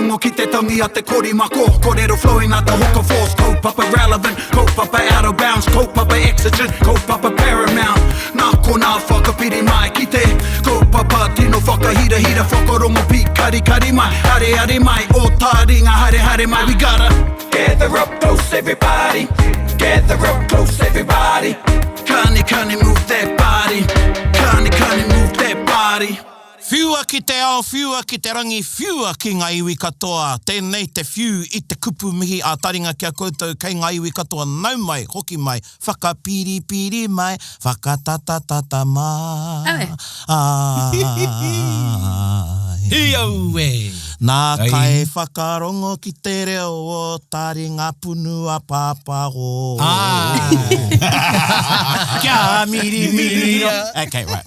Whakarongo ki te tangi a te korimako Korero flowing like the hook of force Kaupapa relevant, kaupapa out of bounds Kaupapa exigent, kaupapa paramount Nā konā whakapiri mai ki te Kaupapa tino whakahirahira Whakarongo pīkarikari mai Areare mai, o tāringa haere haere mai We gotta gather up close everybody Gather up close everybody Kani kani move that body Kani kani move that body Whiua ki te ao, whiua ki te rangi, whiua ki ngā iwi katoa. Tēnei te whiu i te kupu mihi ā taringa ki a koutou kei ngā iwi katoa nau mai, hoki mai, whakapiripiri mai, whakatatatata mai. Hi aue! Nā kai whakarongo ki te reo o taringa punua pāpāho. Kia mirimiri. Okay, right.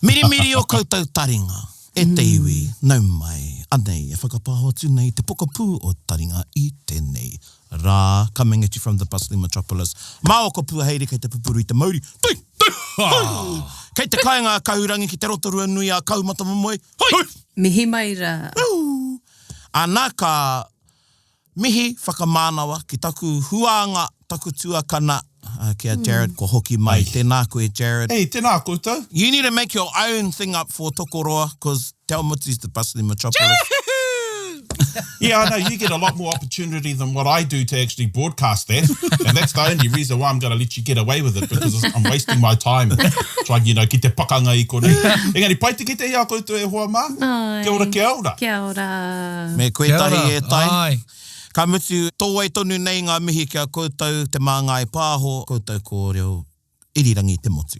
Mirimiri o koutou taringa, e te iwi, nau mai, anei e whakapāho atu nei te pokapū o taringa i tenei rā, coming at you from the bustling metropolis, mā oko puaheire kei te pupuru i te mauri, tui, tui, hui! Kei te kainga a Kahurangi ki te Rotorua nui a Kahumatamomoe, hui! Mihi mai rā. Ana ka Mihi whakamānawa ki taku huānga, taku tuakana, ki a Jared kua hoki mai. Tēnā koe Jared. Hey, tēnā koutou. You need to make your own thing up for Tokoroa, cause Te Awamutu is the bustling metropolis. Yeah, I know, you get a lot more opportunity than what I do to actually broadcast that, and that's the only reason why I'm going to let you get away with it, because I'm wasting my time trying, you know, ki te pakanga i konei. Engari, pai te kite i a koutou e hoa mā. Ai. Kia ora, kia ora. Kia ora. Me koe Kia tahi ora. e Tai. Ai. Ka mutu, tōwai tonu nei ngā mihi ki a koutou, Te Māngai Pāho, koutou ko Reo Irirangi te motu.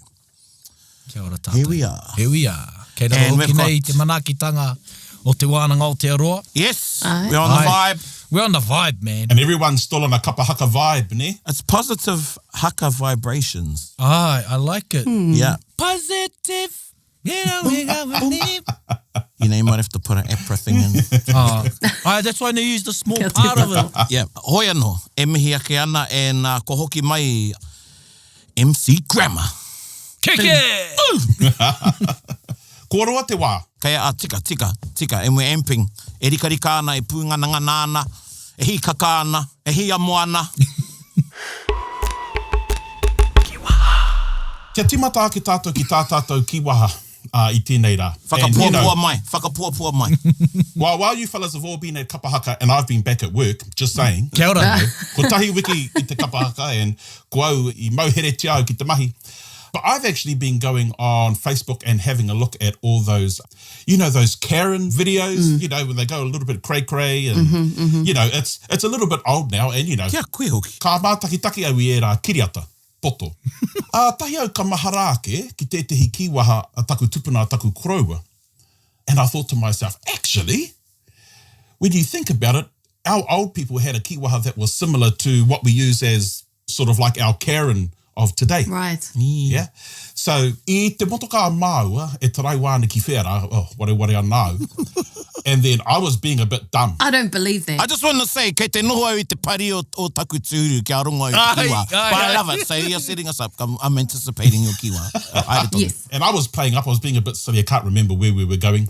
Kia ora tātou. Here we are. Here we are. Kei raro And hoki we've got- nei te manaakitanga o Te Wānanga Aotearoa. Yes, Ai. we're on the Ai. vibe. We're on the vibe, man. And everyone's still on a kapa haka vibe, ne? It's positive haka vibrations. Ai, I like it. Yeah. Positive. You know, we got we need. You know, you might have to put an APRA thing in. Oh. Ai, that's why they use the small Kia part of it. Yeah. Hoi anō, e mihi ake ana and uh, kua hoki mai MC Grammar. Kick it! Kua roa te wā. Kei a, tika, tika, tika, and we're amping. E rikarika ana, e pūnganangana ana, e hīkaka ana, e hīamo ana. Kia tīmata ake tātou ki tā tātou kīwaha i tēnei rā. And, you know, Whakapoapoa mai, whakapoapoa mai. While, while you fellas have all been at kapa haka and I've been back at work, just saying. Kia ora. Kotahi wiki i te kapa haka and ko au i mauheretia au ki te mahi. But I've actually been going on Facebook and having a look at all those, you know, those Karen videos, you know, when they go a little bit cray-cray and, you know, it's, it's a little bit old now and, you know, Kia koe hoki. ka mātakitaki au i ērā kiriata poto. Ā, tahi au ka mahara ake ki tētehi kīwaha a taku tupuna, a taku koroua. And I thought to myself, actually, when you think about it, our old people had a kīwaha that was similar to what we use as sort of like our Karen of today. Right. Yeah. So, i te motokā māua e taraiwa ana ki whea rā, oh, wareware ana au. And then I was being a bit dumb. I don't believe that. I just want to say, kei te noho au i te pari o, o taku tūru kia rongo au i te Ai, kiwa. ai, But I ai. love it. So you're setting us up. I'm, I'm anticipating your kiwa. Haere tonu. Yes. And I was playing up, I was being a bit silly, I can't remember where we were going.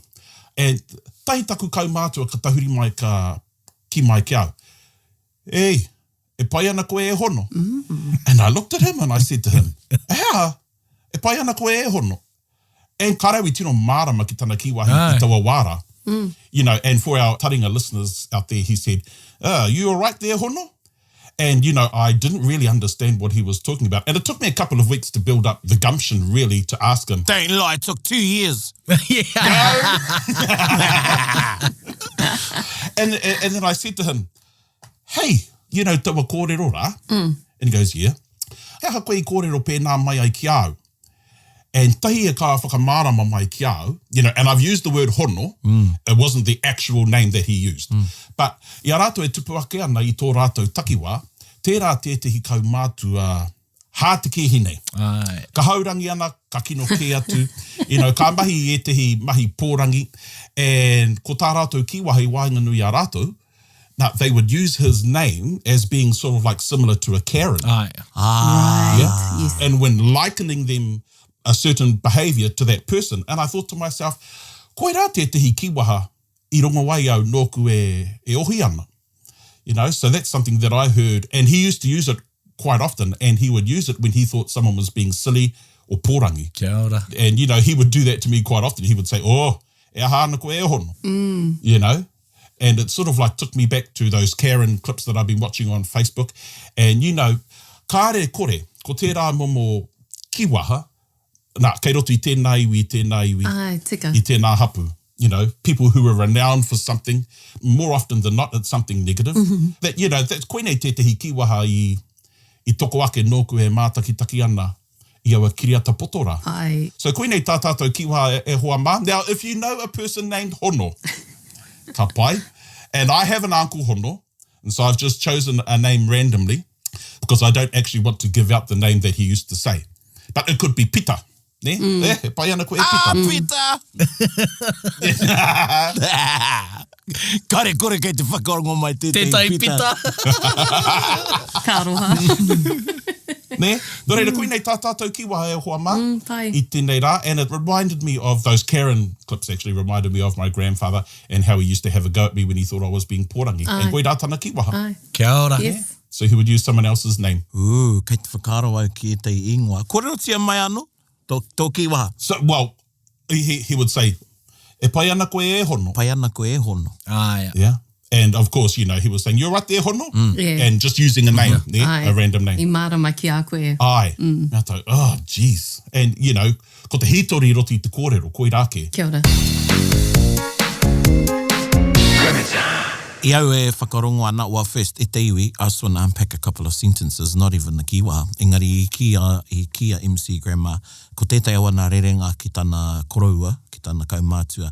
And tahi taku kaumātua ka tahuri mai ka ki mai ki au. Ei, e pai ana koe e hono? And I looked at him and I said to him, Hea, e pai ana koe e hono? And kāre au i tino mārama ki tana kīwahi i taua wā rā. You know, and for our taringa listeners out there, he said, uh, you all right there, hono? And, you know, I didn't really understand what he was talking about. And it took me a couple of weeks to build up the gumption, really, to ask him. Don't lie, it took two years. And, and, and then I said to him, hey, you know, taua kōrero rā. Mm. And he goes, yeah. He aha koe i kōrero pēnā mai ai ki au? And tahi e ka whakamārama mai ki au, you know, and I've used the word hono, mm. it wasn't the actual name that he used. Mm. But i a rātou e tupu ake ana i tō rātou takiwā, tērā tētehi kaumātua hātekēhi nei. Ai. Ka haurangi ana, ka kino kē atu, you know, ka mahi i ētehi mahi pōrangi, and ko tā rātou kīwaha i waenganui i a rātou, na, they would use his name as being sort of like similar to a Karen. Ai. Right. Yeah. Yes. And when likening them a certain behaviour to that person, and I thought to myself, koirā tētehi kīwaha. i rongo ai au nōku e, e ohi ana. You know, so that's something that I heard, and he used to use it quite often, and he would use it when he thought someone was being silly or pōrangi. Kia ora. And, you know, he would do that to me quite often. He would say, oh, e aha ana koe e hono. You know? And it sort of like took me back to those Karen clips that I've been watching on Facebook. And, you know, kāre kore, ko tērā momo kiwaha, nā, kei roto i tēnā iwi, i tēnā iwi, Ai, tika. i tēnā hapu. You know, people who are renowned for something, more often than not, it's something negative. That, you know, that's koinei tētehi kiwaha i, i toko ake nōku e mātakitaki ana i aua kiriata poto rā. Ai. So koinei tā tātou kiwaha e, e hoa mā. Now, if you know a person named Hono, ka pai. And I have an uncle Hono, and so I've just chosen a name randomly because I don't actually want to give out the name that he used to say. But it could be Pita. Ne? Eh, e pai ana koe e Ah, Pita. Pita! Kare kore kei te whakarongo mai tētahi Tētahi Pita. pita. Ka aroha. Ne? Nō reira, koinei tā tātou kiwaha e hoa mā Mm, pai. i tēnei rā. And it reminded me of those Karen clips actually reminded me of my grandfather and how he used to have a go at me when he thought I was being pōrangi. And koirā tana kiwaha. Ai. Kia ora. Yes. So he would use someone else's name. Ooh, kei te whakaaro au ki ētahi ingoa. Kōrerotia mai anō, tō, tō kīwaha. So, well, he, he, he would say, e pai ana koe e hono. Pai ana koe e hono. Ai. Yeah. And of course, you know, he was saying, you're right there, hono. Yeah. And just using a name, yeah, Ai. a random name. I mārama ki a koe. Ai. Mm. I thought, oh, jeez. And, you know, ko te hītori i roto i te kōrero, koirā kē. Kia ora. I au e whakarongo ana, well first, e te iwi, I just want to unpack a couple of sentences, not even the kīwaha, engari i kī a, i kī a MC Grandma, ko tētahi o ana rerenga ki tana koroua, ki tana kaumātua,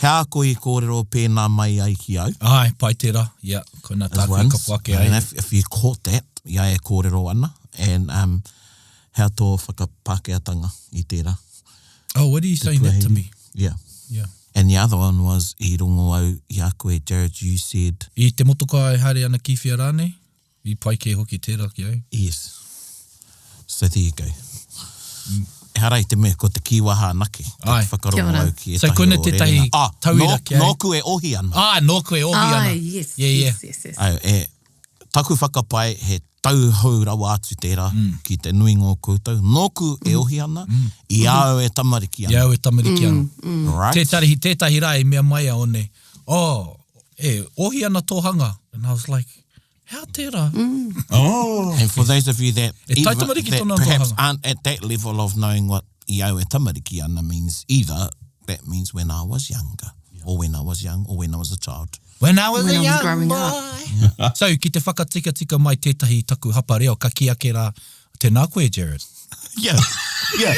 he aha koe i kōrero pēnā mai ai ki au? Ai, pai tērā. Yeah, koina As tāku i ones. kapo ake I ai. don't know if, if you caught that, i a e kōrero ana, and um, hea tō whakapākehātanga i tērā? Oh, what are you saying that to me? Yeah. Yeah. And the other one was, i rongo au i a koe, Jared, you said, I te motoka e haere ana ki whia rānei? I pai kē hoki tērā ki au. Yes. So there you go. Ehara i te mea ko te kīwaha anake. Ko Ai. te whakarongo Kia ora. au ki So ētahi koina o tētahi rerenga. Ah, tauira nō, ki au. nōku e ohi ana. Ah, nōku e ohi ana. Ai, yes. Yeah, yeah. Yes, yes, yes. Au, e, taku whakapae he tauhou rawa atu tērā ki te nuinga o koutou. Nōku e ohi ana, i a au e tamariki I ana. au e tamariki ana. Right? Tētahi, tētahi rā i mea mai a one, oh, e, ohi ana tō hanga. And I was like, hea tērā? Oh. And for those of you that, E taitamariki that tōna perhaps tōhanga. aren't at that level of knowing what i au e tamariki ana means either, that means when I was younger, or when I was young, or when I was a child. When I was When a I was young growing boy. up. So, ki te whakatikatika mai tētahi i taku hapa reo, ka ki ake rā, tēnā koe, Jared. Yeah, yeah.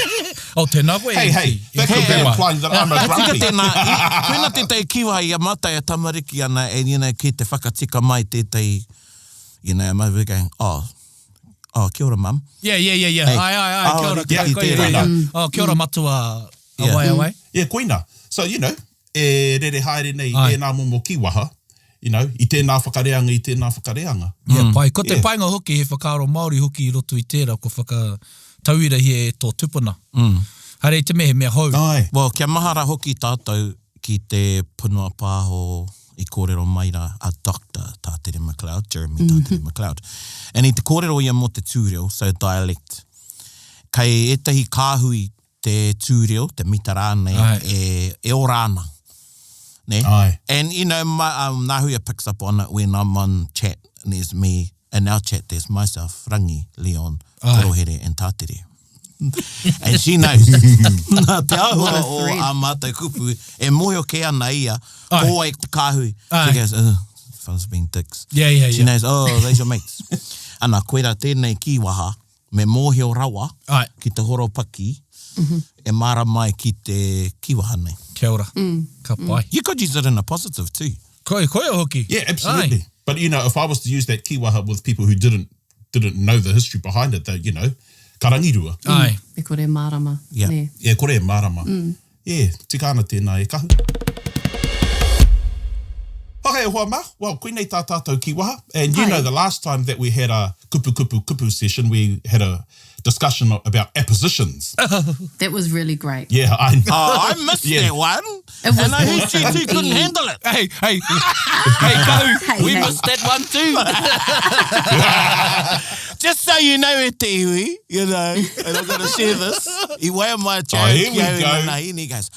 Oh, tēnā koe, Hey, hey, that could be implying that I'm a Tika grumpy. tēnā, i, koina tētahi kiwa i a mātai a tamariki ana, and you know, ki te whakatika mai tētahi, you know, my we're going, oh, oh, kia ora, mum. Yeah, yeah, yeah, yeah. Hey. Ai, ai, ai, kia Oh, ora, rite kia, ki koe, tērā. yeah. Oh, kia ora matua, Yeah. awai, awai. Yeah, koina. So, you know, e rere haere nei Ai. ēnā momo kīwaha, you know, i tēnā whakareanga, i tēnā whakareanga. Yeah, pai. Ko te Yeah. painga hoki, he whakaaro Māori hoki i roto i tērā, ko whakatauirahia e tō tupuna. Mm. Haere i te mea, he mea hou. Ai. Well, kia mahara hoki tātou ki te punua pāho i kōrero mai rā a Doctor Tātere McLeod, Jeremy Tātere McLeod. And i te kōrero ia mō te tūreo, so dialect. Kei ētahi kāhui te tūreo, te mita rānei, Ai. e, e ora ana. Ne? Ai. And, you know, my, um, Nahuia picks up on it when I'm on chat, and there's me, in our chat there's myself, Rangi, Leon, Ai. Korohere, and Tātere. And she knows. Nā te What āhua a o thread. a mātou kupu, e mōhio kē ana ia, Ai. ko wai te kāhui. Ai. She goes, oh, fellas being dicks. Yeah, yeah, She yeah. knows, oh, those your mates. Ana, koira tēnei kīwaha, me mōhio rawa Ai. ki te horopaki, e mārama ai ki te kīwaha nei. Kia ora. Ka pai. You could use it in a positive too. Koe, koe hoki. Yeah, absolutely. Ai. But you know, if I was to use that kīwaha with people who didn't didn't know the history behind it, they, you know, ka rangirua. Ai. E kore mārama. Yeah. Nē. Yeah, kore e mārama. Yeah, tika ana tēnā e kahu. Okay, e hoa mā, well, koinei tā tātou kīwaha. And you Pai. know the last time that we had a kupu kupu kupu session, we had a discussion about appositions. That was really great. Yeah, I know. Oh, I missed Yeah. that one. It was And I heard you awesome. two couldn't handle it. Hey, hey, hey, go. Hey, we hey. missed that one too. Just so you know, e te iwi, you know, and I'm going to share this. I waia mai a Oh, here we Ki au go. nana hini, he goes,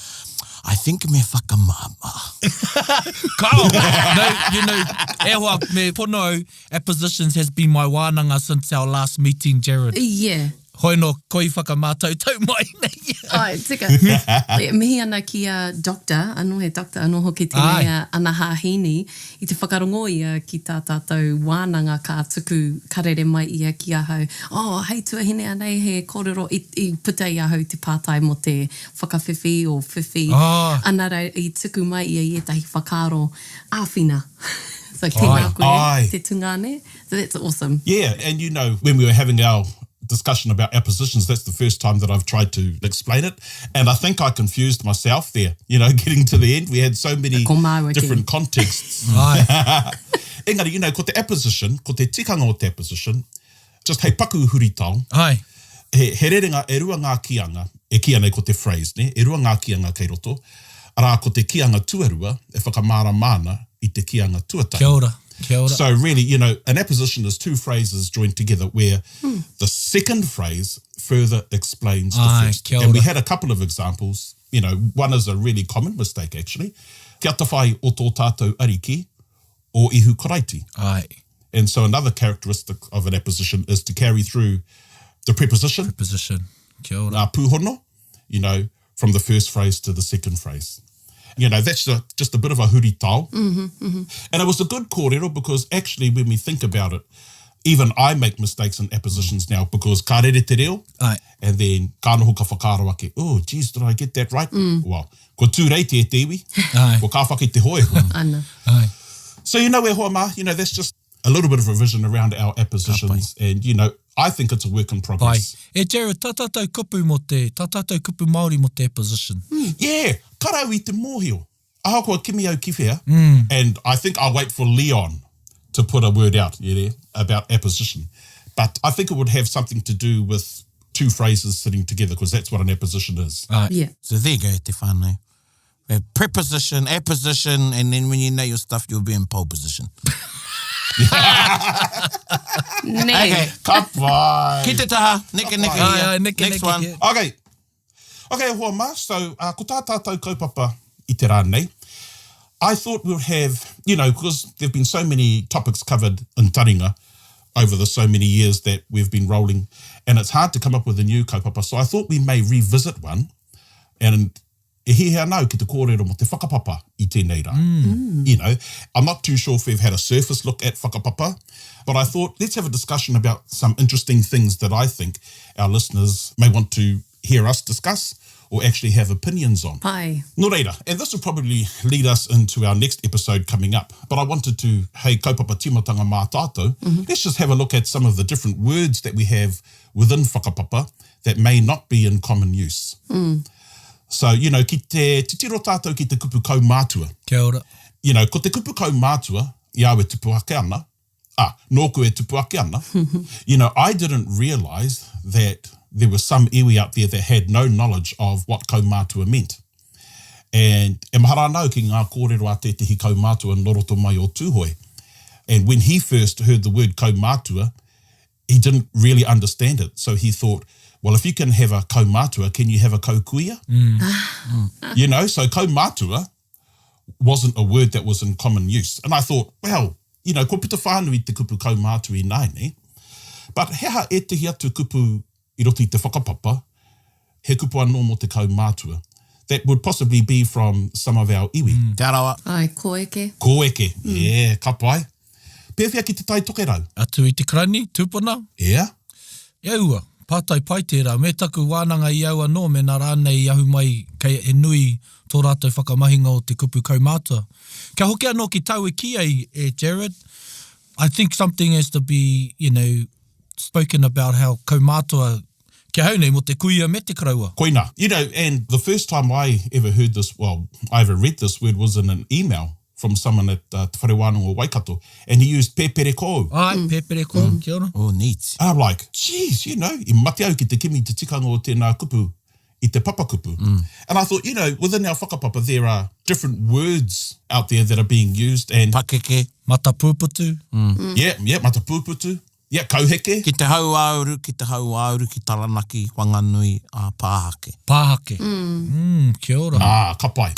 I think me whakamama. Kao. No, you know, e hoa, me pono au, appositions has been my wānanga since our last meeting, Jared. Yeah. Hoi no, koi whakamātautau mai nei. Ai, tika. E mihi ana ki a Doctor, anō he doctor anō hoki tēnei Ai. a Ana Hāhini, i te whakarongo ia ki tā tātou wānanga ka tuku karere mai ia ki ahau. Oh, hei tuahine anei he kōrero i, i puta i ahau te pātai mō te whakawhiwhi o whiwhi. Ah. Ana rā, i tuku mai ia i ētahi whakaaro āwhina. So tēnā Ai. koe, Ai. te tungāne. So that's awesome. Yeah, and you know, when we were having our discussion about appositions, that's the first time that I've tried to explain it. And I think I confused myself there, you know, getting to the end. We had so many Ko māua ki. different contexts. Ai. Engari, you know, ko te apposition, ko te tikanga o te apposition, just hei paku huritao, Ai. he, he rerenga e rua ngā kīanga, e kīa nei ko te phrase, ne? e rua ngā kīanga kei roto, arā ko te kīanga tuarua e whakamārama ana i te kīanga tuatahi. Kia ora. Kia ora. So really, you know, an apposition is two phrases joined together where the second phrase further explains the Aye, first. kia And we ora. had a couple of examples. You know, one is a really common mistake actually. Kia atawhai o tō tātou ariki o Ihu Karaiti. Ai. And so another characteristic of an apposition is to carry through the preposition, Position. Kia ora. ngā pūhono, you know, from the first phrase to the second phrase. You know, that's a, just a bit of a huritao. And it was a good kōrero because actually when we think about it, even I make mistakes in appositions now because ka rere te reo, Ai. and then ka noho ka whakaaro ake, oh, geez, did I get that right? Well, ko tūrei te e te iwi, Ai. ko ka whaki te hoe. Ana. Ai. So you know, e hoa mā, you know, that's just a little bit of revision around our appositions and, you know, I think it's a work in Pai. progress. E Jared, tā tātou kupu mō te, tā tātou kupu Māori mō te apposition. Yeah, karau i te mōhio. Ahakoa kimi au ki whea, and I think I'll wait for Leon to put a word out yeah, there about apposition. But I think it would have something to do with two phrases sitting together because that's what an apposition is. Ai. Yeah. So there you go, te whānau. We have preposition, apposition, and then when you know your stuff, you'll be in pole position. Nē. Okay. Ka pai. Ki te taha, neke neke Ai, here. ai, neke, Next neke one. here. Okay. Okay, hoa mā, so uh, ko tā tātou kaupapa i te rā nei, I thought we'll have, you know, because there have been so many topics covered in Taringa over the so many years that we've been rolling, and it's hard to come up with a new kaupapa, so I thought we may revisit one, and e hihia nau ki te kōrero mo te whakapapa i tēnei rā. You know, I'm not too sure if we've had a surface look at whakapapa, but I thought let's have a discussion about some interesting things that I think our listeners may want to hear us discuss or actually have opinions on. Pai. Nō reira, and this will probably lead us into our next episode coming up, but I wanted to, hey, kaupapa tīmatanga mā tātou, let's just have a look at some of the different words that we have within whakapapa that may not be in common use. So, you know, ki te titiro tātou ki te kupu kaumātua. Kia ora. You know, ko te kupu kaumātua, i au e tupu ake ana, ah, nōku e tupu ake ana, you know, I didn't realise that there was some iwi out there that had no knowledge of what kaumātua meant. And e mahara ana au ki ngā kōrero a tētehi kaumātua nō roto mai o Tūhoe. And when he first heard the word kaumātua, he didn't really understand it. So he thought, well, if you can have a kaumātua, can you have a kaukuia? You know, so kaumātua wasn't a word that was in common use. And I thought, well, you know, kua puta whānui te kupu kaumātua i nāianei. But he aha ētehi atu kupu i roto i te whakapapa, he kupu anō mō te kaumātua. That would possibly be from some of our iwi. Te Arawa. Ai, koeke. Kōeke, yeah, ka pai. Pēwhea ki te Tai Tokerau? Atu i te karani, tūpuna. Yeah. E ua, pātai pai tērā. Me taku wānanga i au anō, mēnā rānei i ahu mai kei he nui tō rātou whakamahinga o te kupu kaumātua. Kia hoki anō ki tāu e kī ai, e Jared, I think something has to be, you know, spoken about how kaumātua, ki ahau nei, mō te kuia me te koroua. Koina. You know, and the first time I ever heard this, well, I ever read this word was in an email from someone at uh, Te Whare Wānanga o Waikato, and he used pēpere kōu. Ai, mm. pēpere kōu, mm. kia ora. Oh, neat. And I'm like, geez, you know, i mate au ki te kimi te tikanga o tēnā kupu i te papakupu. Mm. And I thought, you know, within our whakapapa there are different words out there that are being used and... Pakeke. Matapūputu. Mm. Mm. Yeah, yeah, matapūputu. Yeah, kauheke. Ki te hauāuru, ki te hauāuru, ki Taranaki, Whanganui, ā, Pāhake. Pāhake. Mm, kia ora. Ā, ka pai.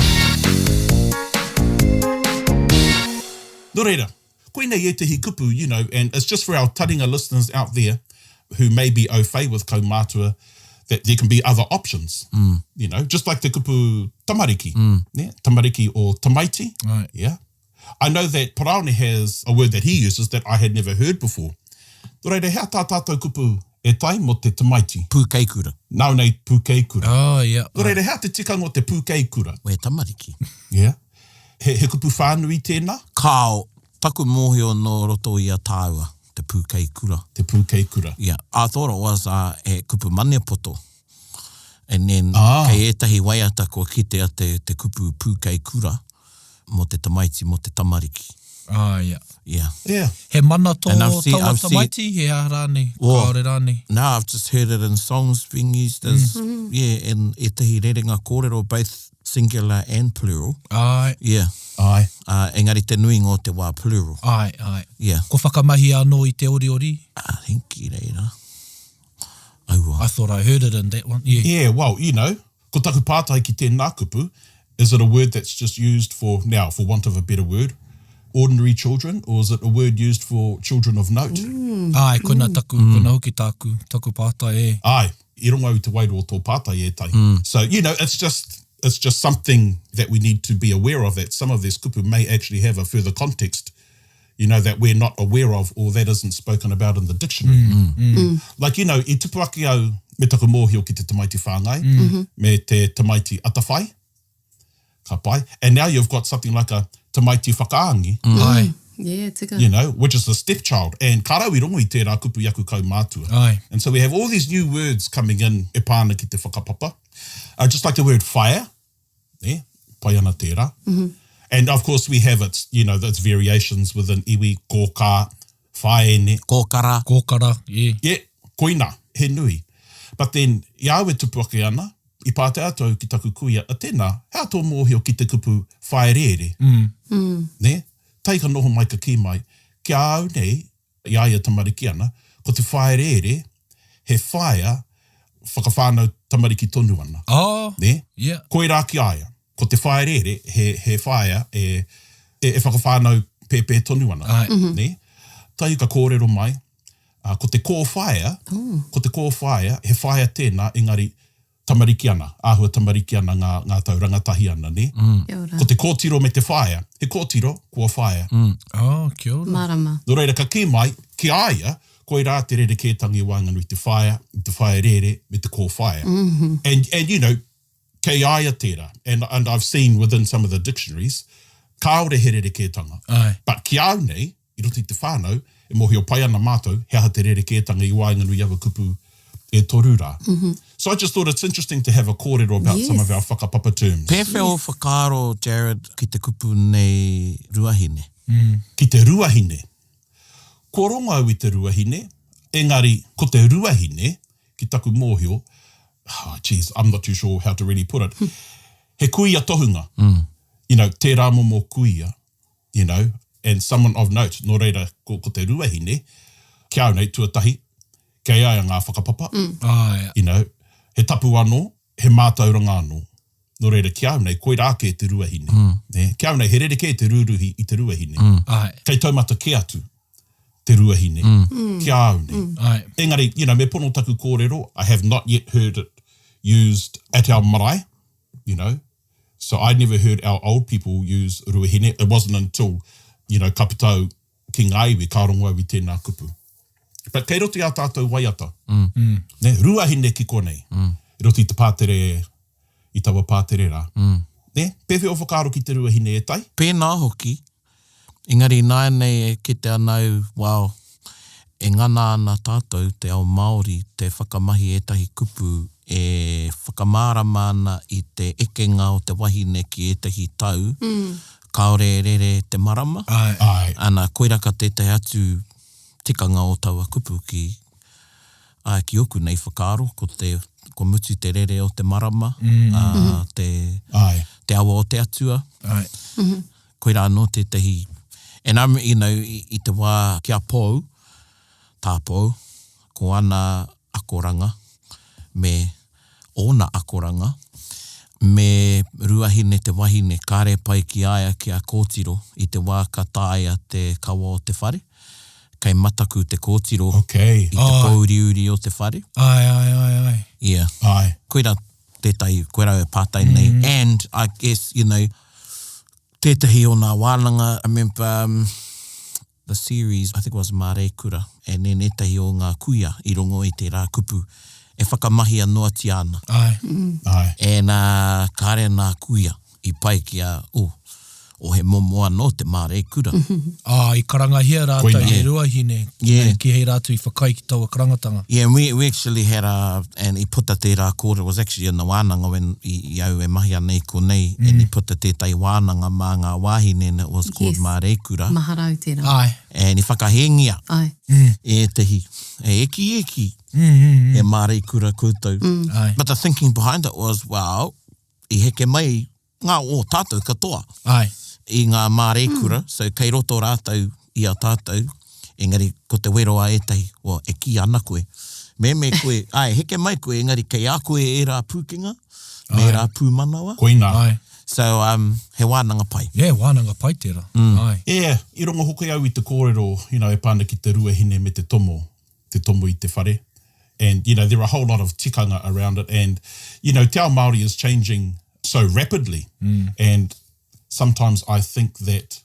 Nō reira, koinei ētehi kupu, you know, and it's just for our taringa listeners out there who may be au fait with kaumātua, that there can be other options, you know, just like te kupu tamariki, yeah, tamariki or tamaiti, Right. yeah. I know that Paraone has a word that he uses that I had never heard before. Nō reira, he aha tā tātou kupu e tai mō te tamaiti? Pūkeikura. Nāu nei pūkeikura. Oh, yeah. Nō reira, he aha te tikanga o te pūkeikura? Wē tamariki. Yeah. He, he kupu whānui tēnā? Kāo, taku mōhio nō roto i a tāua, te pūkeikura. Te pūkeikura. Yeah. I thought it was uh, he kupu Maniapoto. And then, Ah. kei ētahi waiata kua kitea te, te kupu pūkeikura mō te tamaiti, mō te tamariki. Ah, yeah. Yeah. Yeah. He mana tō And I've seen- taua I've seen- tamaiti, he aha rānei, Well, kāore rānei. No, I've just heard it in songs being used as, yeah, and ētahi rerenga kōrero, both singular and plural. Āe, Yeah. Āe. Uh, engari te nuinga o te wā plural. āe, āe. Yeah. Ko whakamahia anō i te oriori. I think ki reira. Aua. I thought I heard it in that one, yeah. Yeah, well, you know, ko taku pātai ki tēnā kupu, is it a word that's just used for, now, for want of a better word, ordinary children, or is it a word used for children of note? Āe, koina taku, koina hoki tāku, taku pātai, e. Āe, i rongo au i te wairua o tō pātai e Tai. So, you know, it's just, it's just something that we need to be aware of, that some of this kupu may actually have a further context, you know, that we're not aware of or that isn't spoken about in the dictionary. Like, you know, i tupu ake au me taku mōhio ki te tamaiti whāngai, me te tamaiti atawhai, ka pai. And now you've got something like a tamaiti whakaangi, Āe, Yeah, tika. you know, which is the stepchild. And ka rau i rongo i tērā kupu i aku kaumātua. Āe. And so we have all these new words coming in e pā ana ki te whakapapa. Uh, just like the word whaea, yeah, pai ana tērā. And of course we have its, you know, its variations within iwi, kōkā, whaene. Kōkara. Kōkara, yeah. Yeah, koina, he nui. But then, i a au e tupu ake ana, i pātai atu au ki taku kuia, a tēnā, he aha tō mōhio ki te kupu whaereere? Nē? Tai ka noho mai ka kī mai, ki a au nei, i a ia tamariki ana, ko te whaereere, he whaea whakawhānau tamariki tonu ana. Oh, Nē? yeah. Koirā ki a ia, ko te whaereere, he, he whaea e, e, e whakawhānau pēpē tonu ana. Āe. Nē? Tai ka kōrero mai, ā, ko te kōwhaea, ko te kōwhaea, he whaea tēnā, engari tamariki ana, āhua tamariki ana ngā, ngā tau rangatahi ana, nē? Kia ora. Ko te kōtiro me te whaea, he kōtiro, kua whaea. Oh, kia ora. Mārama. Nō reira, ka kī mai, ki a ia, koirā te rerekētanga i waenganui i te whaea, i te whaerere, me te kōwhaea. And, and you know, kei a ia tērā, and, and I've seen within some of the dictionaries, kāore he rerekētanga. Āe. But ki a au nei, i roto i te whānau, e mōhio pai ana mātou, he aha te rerekētanga i waenganui i aua kupu e toru rā. So I just thought it's interesting to have a kōrero about some of our whakapapa terms. Pēwhea ō whakaaro, Jared, ki te kupu nei ruahine? Ki te ruahine. Kua rongo au i te ruahine, engari ko te ruahine, ki taku mōhio, oh, geez, I'm not too sure how to really put it, he kuia tohunga, you know, tērā momo kuia, you know, and someone of note, nō reira, ko, ko te ruahine, ki a au nei, tuatahi, kei a ia ngā whakapapa, Āe. you know, he tapu anō, he mātauranga anō. Nō reira, ki a au nei, koirā kē te ruahine. Nē? Ki a au nei, he rerekē te rūruhi i te ruahine. Āe. Kei taumata kē atu te ruahine, ki a au nei. Āe. Engari, you know, me pono taku kōrero, I have not yet heard it used at our marae, you know, So I never heard our old people use ruahine. It wasn't until, you know, ka puta au ki ngā iwi, ka rongo au i tēnā kupu. But kei roto i ā tātou waiata. Mm. Ne, ruahine ki konei. Mm. I roto i te pātere, i taua pātere rā. Mm. Ne, pēwhea o whakaaro ki te ruahine e tai? Pēnā hoki, Engari ināianei e kite ana au, wow, e ngana ana tātou, te ao Māori, te whakamahi ētahi kupu e whakamārama ana i te ekenga o te wahine ki ētahi tau, kāore e rere te marama. Āe. Āe. Ana, koirā ka tētahi atu tikanga o taua kupu ki, āe, ki ōku nei whakaaro, ko te, kua mutu te rere o te marama, ā, te, Āe. te awa o te Atua. Āe. Koirā anō tētahi, and I'm, you know, i, i te wā ki a Pou, tā Pou, ko ana akoranga me ōna akoranga, me Ruahine te wahine kāre pai ki a ia ki a kōtiro i te wā ka taea te kawa o te whare, kei mataku te kōtiro Okay. i te pōuriuri o te whare. Āe, āe, āe, āe. Yeah. Āe. Koirā tētahi, koirā e pātai nei, and I guess, you know, tētahi o nā wānanga, I remember, um, the series, I think it was Māreikura, and then ētahi o ngā kuia i rongo i tērā kupu e whakamahia noatia ana. Āe. Āe. And uh, kāre nā kuia i pai ki a, oh, oh he momo anō te māreikura. Ā, i karangahia rātou Koinā. e Ruahine, Yeah. kīhai rātou i whakaae ki taua karangatanga. Yeah, and we, we actually had a, and i puta tērā kōrero, was actually in the wānanga when i, i au e mahi ana i konei, mm. and i puta tētahi wānanga mā ngā wāhine, and it was called Yes. Māreikura. Mahara au tērā. Āe. And i whakahēngia Āe. e ētahi, e eki eki, mm, e māreikura koutou. Mm. Āe. But the thinking behind it was, well, i heke mai ngā o tātou katoa Āe. i ngā māreikura, mm. so kei roto rātou i a tātou, engari ko te wero a ētahi, well, e kī ana koe. Me me koe, āe, heke mai koe, engari kei a koe ērā pūkenga, me ērā pūmanawa. Koinā. Āe. So, um, he wānanga pai. Yeah, wānanga pai tērā. Mm. Āe. Yeah, i rongo hoki au i te kōrero, you know, e pā ana ki te ruahine me te tomo, te tomo i te whare. And, you know, there are a whole lot of tikanga around it. And, you know, te ao Māori is changing so rapidly. Mm. And sometimes I think that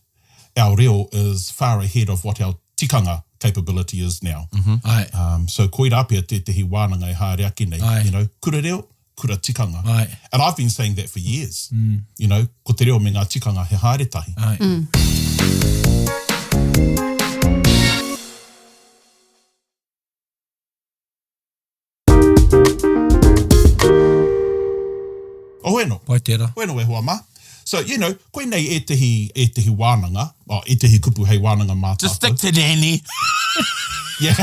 our reo is far ahead of what our tikanga capability is now. Mm -hmm. Aye. Um, so koirā pea tētehi wānanga e haere ake nei, Aye. you know, kura reo, kura tikanga. Aye. And I've been saying that for years. Mm. You know, ko te reo me ngā tikanga he haere tahi. Aye. Mm. Ohoeno. Pai tērā. Hoeno e hoa mā. So, you know, koinei ētehi, ētehi wānanga, oh, ētehi kupu hei wānanga mā Just stick to Nanny. Yeah.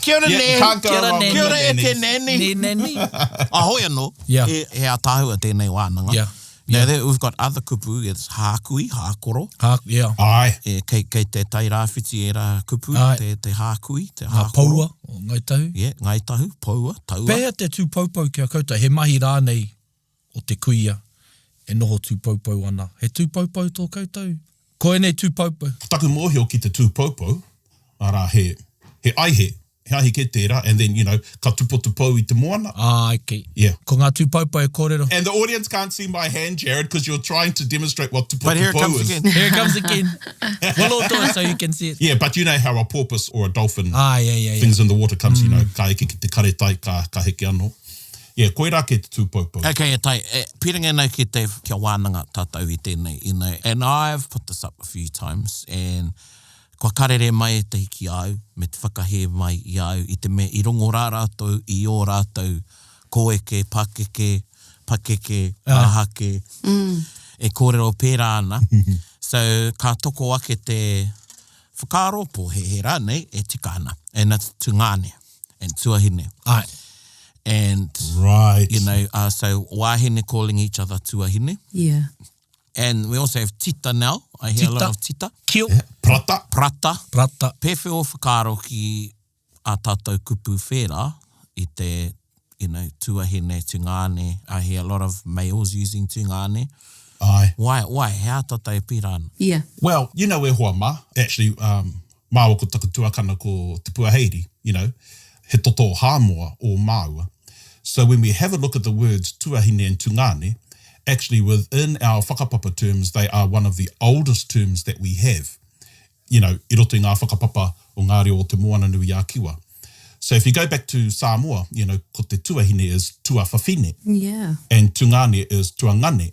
Kia ora, Yeah, Nan. can't go Kia ora, wrong Nanny. with Kia ora e te nannies. Nanny. Nē, nani. Ahoi anō. Yeah. He, he ātaahua tēnei wānanga. Yeah. Now, there, we've got other kupu, it's hākui, hākoro. Hā, yeah. Ai. E, kei, kei te Tairāwhiti ērā kupu, Ai. te, te hākui, te Ngā hākoro. poua o Ngāi Tahu. Yeah, Ngāi Tahu, poua, taua. Pēhea te tūpoupou ki a koutou? He mahi rānei o te kuia e noho tūpoupou ana. He tūpoupou tō koutou? Ko ēnei tūpoupou. Ko taku mōhio ki te tūpoupou, arā, he, he aihe, he aihe kē tērā, and then, you know, ka tupotupou i te moana. Āe, kei. Yeah. Ko ngā tūpoupou e kōrero. And the audience can't see my hand, Jared, because you're trying to demonstrate what But here it tupotupou comes is. again. Here it comes again. We'll all do it so you can see it. Yeah, but you know how a porpoise or a dolphin Ah, yeah, yeah, yeah. things in the water comes, you know, ka eke ki te karetai, ka, ka heke anō. Yeah, koirā kē te tūpoupou. Okay, e tai, e, piringa nei ki te, kia wānanga tātou i tēnei, you know, and I've put this up a few times, and kua karere mai ētahi ki a au, me te whakahē mai i a au, i te mea i rongo rā rātou i ō rātou kōeke, pakeke, pakeke, pāhake, e kōrero pērā ana. So, ka toko ake te whakaaro, pōhēhē rānei, e tika ana. And it's tungāne and tuahine. Āe. And, Right. you know, uh, so wāhine calling each other tuahine. Yeah. And we also have tita now. I hear a lot Tita. of tita. Kio. Prata. Prata. Prata. Pēwhea o whakaaro ki a tātou kupu whērā i te, you know, tuahine, tungāne. I hear a lot of males using tungāne. Aye. Why, why? He aha tātou e pērā ana? Yeah. Well, you know e hoa mā, actually, um, māua ko taku tuakana ko Te Puaheiri, you know, he toto Hāmoa o māua. So when we have a look at the words tuahine and tungāne, actually within our whakapapa terms, they are one of the oldest terms that we have. You know, i roto i ngā whakapapa o ngā reo o Te Moananui-a-Kiwa. So if you go back to Samoa, you know, ko te tuahine is tuawhawhine. Yeah. And tungane is tuangane.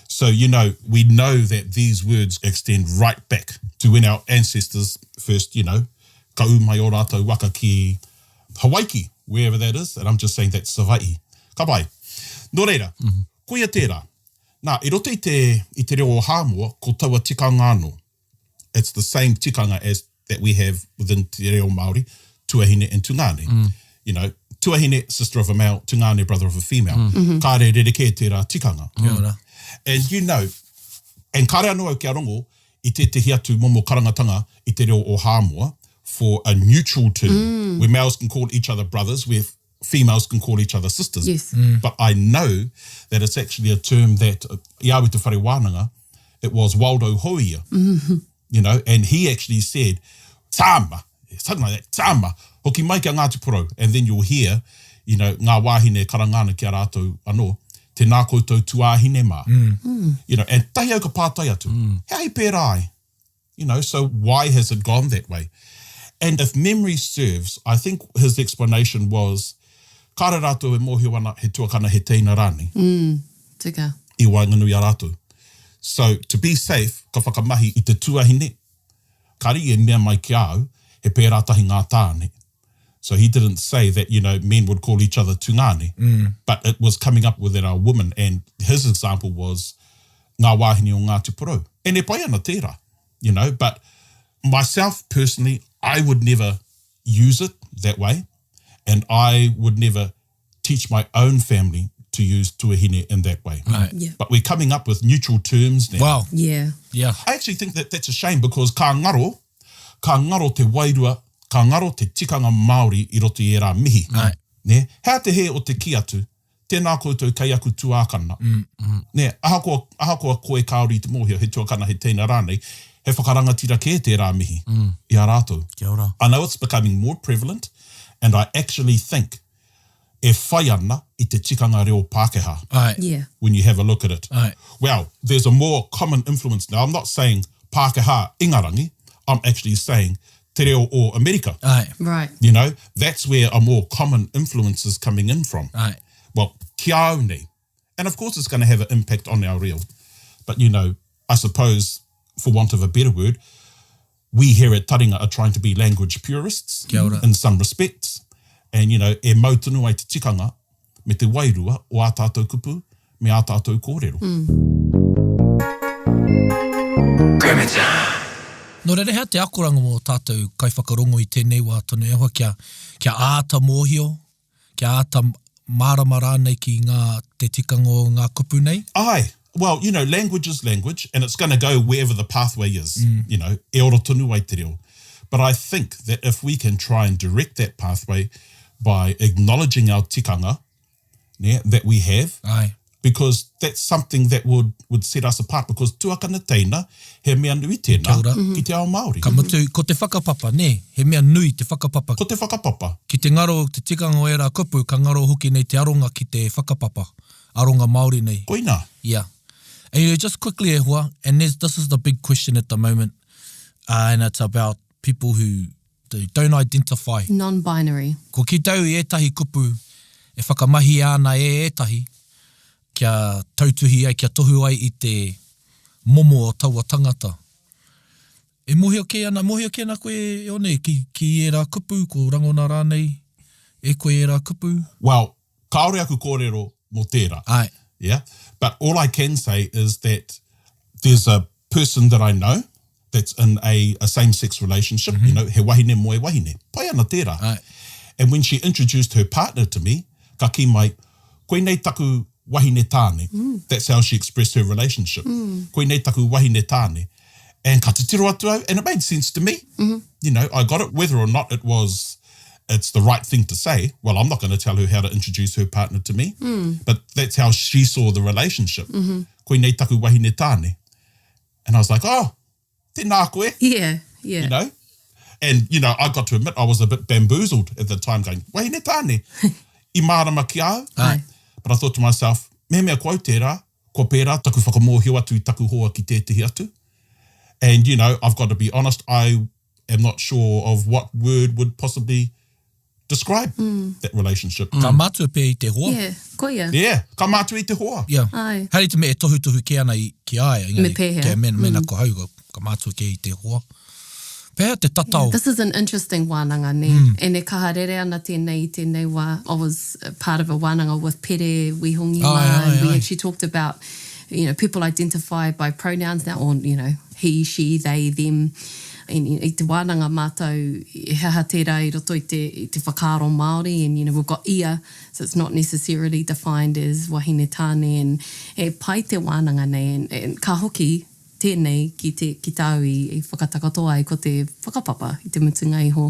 So, you know, we know that these words extend right back to when our ancestors first, you know, ka ū mai o rātou waka ki Hawaiki, wherever that is. And I'm just saying that's Savaii. Ka pai. Nō reira, mm -hmm. koia tērā. Nā, i roto i te, i te reo o Hāmoa, ko taua tikanga anō. It's the same tikanga as that we have within te reo Māori, tuahine and tungāne. Mm. You know, tuahine, sister of a male, tungāne, brother of a female. Mm. Mm -hmm. Kāre rerekē tērā tikanga. Kia ora. And you know, and kāre anō au kia rongo i tētehi atu momo karangatanga i te reo o Hāmoa for a neutral term, mm. where males can call each other brothers, where females can call each other sisters. Yes. Mm. But I know that it's actually a term that, uh, i au i te whare wānanga, it was Waldo Hoia, mm -hmm. you know, and he actually said, tama, something like that, tama, hoki mai ki a Ngāti Porou, and then you'll hear, you know, ngā wāhine karanga ana ki a rātou anō, tēnā koutou tuāhine mā. Mm. Mm. You know, and tahi au ka pātai atu, mm. he ahi pērā ai? You know, so why has it gone that way? And if memory serves, I think his explanation was, kāre rātou e mōhio ana he tuakana he teina rānei. Mm, tika. I waenganui i a rātou. So, to be safe, ka whakamahi i te tuahine, kāre i e mea mai ki a au, he pērā tahi ngā tāne. So he didn't say that, you know, men would call each other tungāne, mm. but it was coming up within our women, and his example was ngā wāhine o Ngāti Porou. And e pai ana tērā, you know, but myself personally, I would never use it that way, and I would never teach my own family to use tuahine in that way. Right. Yeah. But we're coming up with neutral terms now. Wow. Yeah. Yeah. I actually think that that's a shame because ka ngaro, ka ngaro te wairua, ka ngaro te tikanga Māori i roto i ērā mihi. Right. Nē? Hea te hē o te kī atu, tēnā koutou kei aku tuākana. Mm, mm. Nē, ahakoa, ahakoa koe kāore i te mōhio, he tuakana, he teina rānei, he whakarangatira kē tērā mihi mm. i a rātou. Kia ora. I know it's becoming more prevalent and I actually think e whai ana i te tikanga reo Pākehā. Aye. Yeah. When you have a look at it. Aye. Well, there's a more common influence now. I'm not saying Pākehā Ingarangi. I'm actually saying te reo o Amerika. Aye. Right. You know, that's where a more common influence is coming in from. Aye. Well, ki a au nei. And of course it's going to have an impact on our reo. But, you know, I suppose, for want of a better word, we here at Taringa are trying to be language purists Kia ora. in some respects. And, you know, e mau tonu ai te tikanga me te wairua o ā tātou kupu me ā tātou kōrero. Nō reira, he aha te akoranga mō tātou kaiwhakarongo i tēnei wā tonu e hoa kia, kia āta mōhio, kia āta mārama rānei ki ngā, te tikanga o ngā kupu nei? Āe, well, you know, language is language and it's gonna go wherever the pathway is, you know, e ora tonu ai te reo. But I think that if we can try and direct that pathway by acknowledging our tikanga, nē, that we have, Āe. because that's something that would, would set us apart, because tuakana teina, he mea nui tēnā Kia ora. ki te ao Māori. Ka mutu, ko te whakapapa, nē, he mea nui te whakapapa. Ko te whakapapa. Ki te ngaro te tikanga o ērā kupu, ka ngaro hoki nei te aronga ki te whakapapa, aronga Māori nei. Koinā. Yeah. And you know, just quickly e hoa, and there's, this is the big question at the moment, uh, and it's about people who don't identify. Non-binary. Ko kite au i ētahi kupu e whakamahia ana e ētahi kia tautuhi ai, kia tohu ai i te momo o taua tangata. E mōhio kē ana, mōhio kē ana koe e One ki, ki ērā kupu, ko rangona rānei e koe ērā kupu? Well, kāore aku kōrero mō tērā. Āe. Yeah? But all I can say is that there's a person that I know that's in a, a same-sex relationship, mm -hmm. you know, he wahine moe wahine. Pai ana tērā. Āe. And when she introduced her partner to me, ka kī mai, koinei taku wahine tāne. Mm. That's how she expressed her relationship. Mm. Koinei taku wahine tāne. And ka titiro atu au, and it made sense to me. Mm -hmm. You know, I got it, whether or not it was it's the right thing to say. Well, I'm not going to tell her how to introduce her partner to me. Mm. But that's how she saw the relationship. Mm -hmm. Koinei taku wahine tāne. And I was like, oh, tēnā koe. Yeah, yeah. You know? And, you know, I got to admit I was a bit bamboozled at the time going, wahine tāne, i mārama ki a au. Ai. But I thought to myself, mehemea ko au tērā, kua pērā taku whakamōhio atu i taku hoa ki tētehi atu. And, you know, I've got to be honest, I am not sure of what word would possibly describe mm. that relationship. Ka mātua pea i te hoa. Yeah, koia. Yeah, ka mātua i te hoa. Yeah. Ai. Haere te mea e tohutohu kē ana i, ki a ia. Me pēhea. Kia mena, mena mm. ko hau, ka, ka mātua kē i te hoa. Pēhea te tatao. Yeah, this is an interesting wānanga, nē. Mm. And e kaha rere ana tēnei i tēnei wā. I was part of a wānanga with Pere Wihongi mā, and we actually talked about. You know, people identify by pronouns now, or, you know, he, she, they, them. And i te wānanga mātou, he aha tērā i roto i te, i te whakaaro Māori, and, you know, we've got ia, so it's not necessarily defined as wahine tāne, and e pai te wānanga nei, and, and ka hoki tēnei ki te, ki tāu i, i whakatakoto ai ko te whakapapa i te mutunga iho.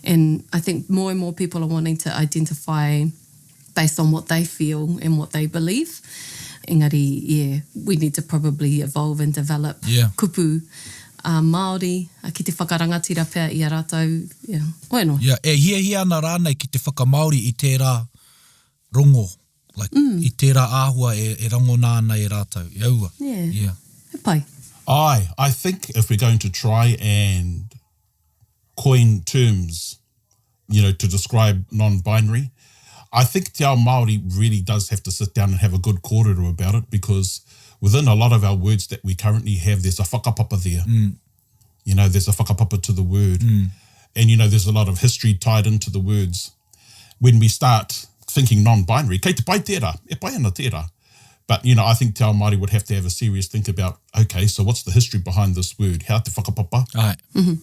And I think more and more people are wanting to identify based on what they feel and what they believe. Engari, yeah, we need to probably evolve and develop yeah. kupu uh, Māori uh, ki te whakarangatira pea i a rātou, yeah. Hoi anō. Yeah, e hiahia ana rānei ki te whakamāori i tērā rongo, like, mm. i tērā āhua e, e rangona ana e rātou. E aua. Yeah. Yeah. He pai. Ai, I think if we're going to try and coin terms you know, to describe non-binary. I think Te Ao Māori really does have to sit down and have a good kōrero about it because within a lot of our words that we currently have, there's a whakapapa there. Mm. You know, there's a whakapapa to the word. Mm. And, you know, there's a lot of history tied into the words. When we start thinking non-binary, kei te pai tērā, e pai ana tērā. But, you know, I think Te Ao Māori would have to have a serious think about, okay, so what's the history behind this word? Hea te whakapapa Ai.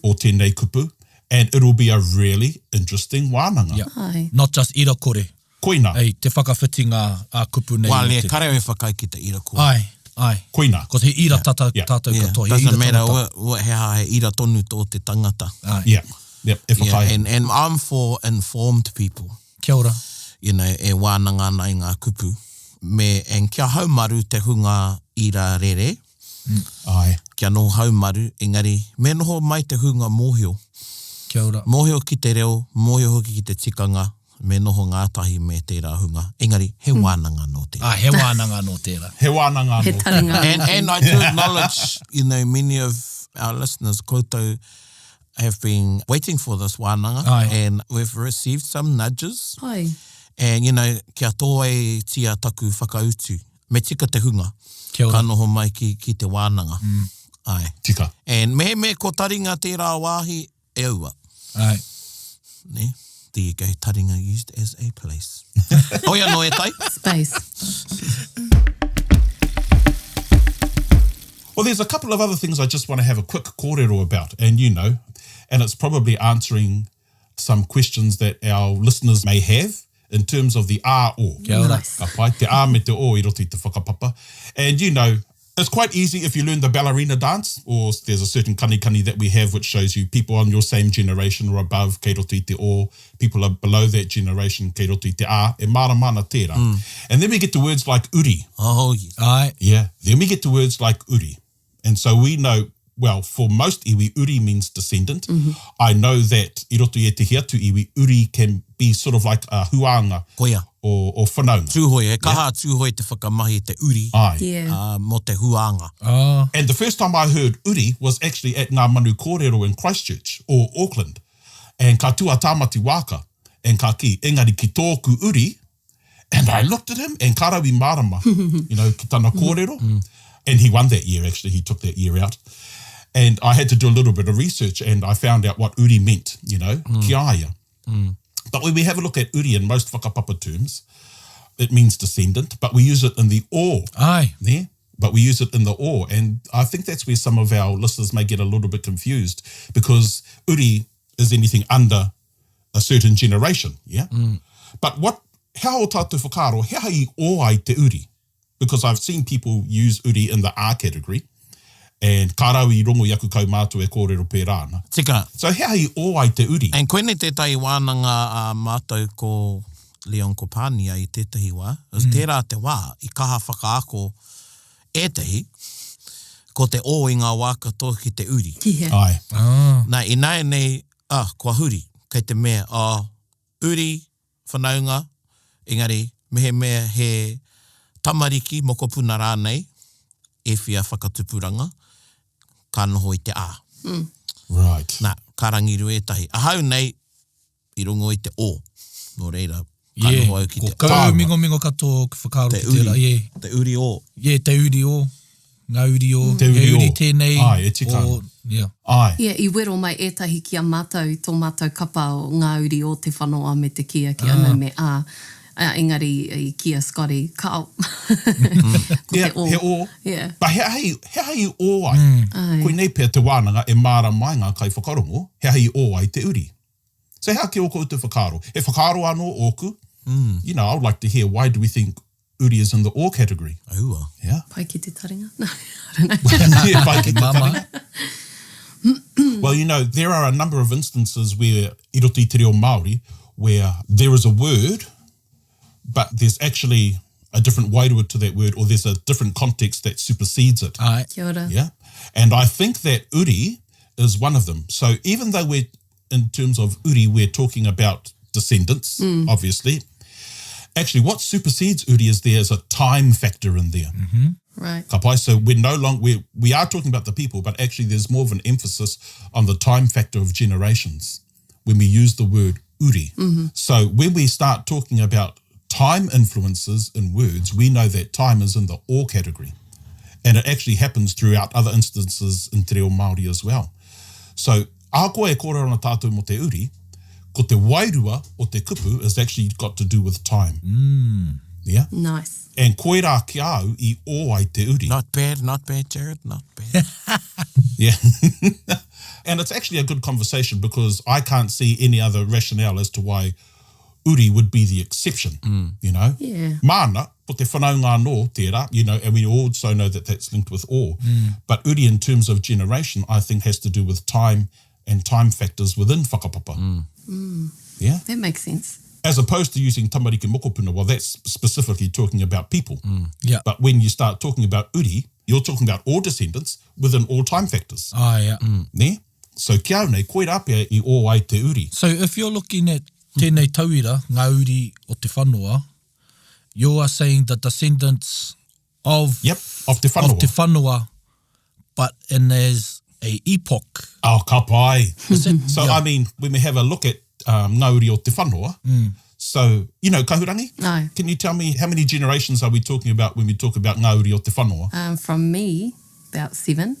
o tēnei kupu? And it'll be a really interesting wānanga. Yeah. Ai. Not just ira kore. Koina. Ei, te whakawhitinga ā-kupu nei. Well, o yeah, te. kare au e whakaae ki te ira kore. Ai, ai. Koina. Because he ira tata, Yeah. tātou Yeah. katoa. He Doesn't ira matter tangata. what, what, he aha, he ira tonu tō te tangata. Ai. Yeah. Yep, e Yeah, whakaae. and, and I'm for informed people. Kia ora. You know, e wānanga ana i ngā kupu. Me, and kia haumaru te hunga ira rere. Ai. Kia noho haumaru, engari, me noho mai te hunga mōhio. Kia ora. Mōhio ki te reo, mōhio hoki ki te tikanga, me noho ngātahi me tērā hunga. Engari, he wānanga nō tērā. Ah, he wānanga nō tērā. He wānanga He anō. taringa And, and I do acknowledge, you know, many of our listeners, koutou, have been waiting for this wānanga. Aye. And we've received some nudges. Pai. And, you know, kia tōaitia taku whakautu. Me tika te hunga. Kia ora. Ka noho mai ki, ki te wānanga. Mm. Aye. Tika. And mehemea ko taringa tērā wāhi, e aua. Aye. Ne? There you go, taringa used as a place. Hoi anō e tai. Space. Well, there's a couple of other things I just want to have a quick kōrero about, and you know, and it's probably answering some questions that our listeners may have in terms of the A o. Kia ora. Nice. Ka pai, te A me te O i roto i te whakapapa. And you know, it's quite easy if you learn the ballerina dance, or there's a certain kanikani that we have which shows you people on your same generation or above, kei roto i te O, people are below that generation, kei roto i te A, e mārama ana tērā. And then we get to words like uri. Oh, yeah. Aye. Yeah. Then we get to words like uri. And so we know, well, for most iwi, uri means descendant. I know that i roto i ētehi atu iwi, uri can be sort of like a huānga Koia. or, or whanaunga. Tūhoe, he kaha a Tūhoe te whakamahi te uri Aye. Yeah. uh, mō te huānga. Ah. And the first time I heard uri was actually at Ngā Manu Kōrero in Christchurch or Auckland. And ka tū a Tāmati Wāka and ka kī, engari ki tōku uri, and I looked at him and ka rau i mārama, you know, ki tana kōrero. And he won that year, actually. He took that year out. And I had to do a little bit of research and I found out what uri meant, you know, ki a ia. But when we have a look at uri in most whakapapa terms, it means descendant, but we use it in the o. Aye. Yeah. But we use it in the or. And I think that's where some of our listeners may get a little bit confused because uri is anything under a certain generation. Yeah. But what, how o tātou whakaaro, he aha i o ai te uri? Because I've seen people use uri in the R category and ka rau i rongo i aku kaumātua e kōrero pērā ana. Tika. So he aha i o ai te uri? And koinei tētahi wānanga a mātou ko Leon Kopania i tētahi wā, mm. tērā te wā i kaha whakaako ētahi, ko te o i ngā wā katoa ki te uri. Yeah. Ai. Ah. Nā, ināianei, ah, kua huri, kei te mea, oh, uri, whanaunga, engari, mehemea he tamariki, mokopuna rānei, e whia whakatupuranga, ka noho i te A. Right. Nā, ka rangiru ētahi. Ahau nei, i rongo i te O. Nō reira, ka Yeah. noho au ki Ko te kau Tāua. mingomingo katoa oku whakaaro Te ki tērā. uri. Yeah. Te uri o. Yeah, te uri o. Ngā uri o. Te uri He uri o. tēnei. Ai, e tika o- ana. Yeah. Ai. Yeah, i wero mai ētahi ki a mātou, tō mātou kapa o ngā uri o Te Whanoa me te kī ake anō me A. Engari i kī a Scotty, Kao. Ko te o. He o. Yeah. But he aha i, he aha i o ai? Ai. Koinei pea te wānanga e mārama ai ngā kaiwhakarongo, he aha i o ai te uri. So he aha ki ō koutou whakaaro? He whakaaro anō ōku? You know, I would like to hear why do we think uri is in the o category? Aua. Yeah. Pai ki te taringa? No, I don't know. Yeah, pai ki te Mama. taringa. Well, you know, there are a number of instances where i roto i te reo Māori where there is a word, but there's actually a different wairua to that word or there's a different context that supersedes it. Ai. Kia ora. Yeah. And I think that uri is one of them. So even though we're, in terms of uri, we're talking about descendants, obviously. Actually, what supersedes uri is there's a time factor in there. Right. Ka pai. So we're no longer, we we are talking about the people, but actually there's more of an emphasis on the time factor of generations when we use the word uri. So when we start talking about time influences in words, we know that time is in the or category. And it actually happens throughout other instances in te reo Māori as well. So, ahakoa e kōrero ana tātou mō te uri, ko te wairua o te kupu is actually got to do with time. Yeah? Nice. And koirā ki a au i ō ai te uri. Not bad, not bad, Jared, not bad. Yeah. and it's actually a good conversation because I can't see any other rationale as to why uri would be the exception, you know? Yeah. Māna, ko te whanaunga anō tērā, you know, and we also know that that's linked with awe. But uri in terms of generation, I think has to do with time and time factors within whakapapa. Yeah. That makes sense. As opposed to using tamariki mokopuna, well, that's specifically talking about people. Yeah. But when you start talking about uri, you're talking about all descendants within all time factors. Ah, yeah. Ne? So ki au nei, koirā pea i ō ai te uri. So if you're looking at tēnei tauira, ngā uri o te whanoa, you are saying the descendants of, Yep, of te whanoa. of te whanoa, but in as a epoch. Oh, ka pai. Is it? So, I mean, when we have a look at um, ngā uri o te whanoa, so, you know, Kahurangi, No. can you tell me how many generations are we talking about when we talk about ngā uri o te whanoa? Um, from me, about seven,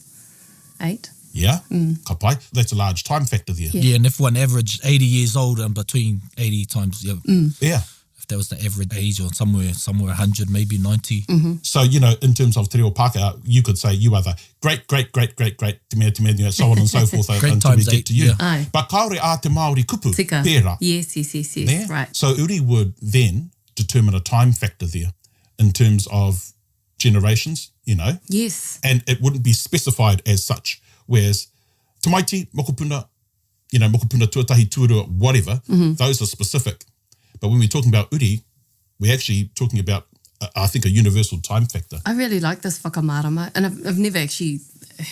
eight. Yeah, ka pai. That's a large time factor there. Yeah. Yeah, and if one averaged 80 years old and between 80 times, yeah, Yeah. if that was the average age or somewhere, somewhere 100, maybe 90. So, you know, in terms of te reo Pākehā, you could say you are the great, great, great, great, great, te mea, te mea, you know, so on and so forth Great until we times get eight, to you. yeah. Aye. But kāore a te Māori kupu, Tika. pērā. Yes, yes, yes, yes. There. Right. So uri would then determine a time factor there in terms of generations, you know, Yes. and it wouldn't be specified as such. Whereas tamaiti, mokopuna, you know, mokopuna tuatahi, tuarua, whatever, those are specific. But when we're talking about uri, we're actually talking about, uh, I think, a universal time factor. I really like this whakamārama, and I've, I've never actually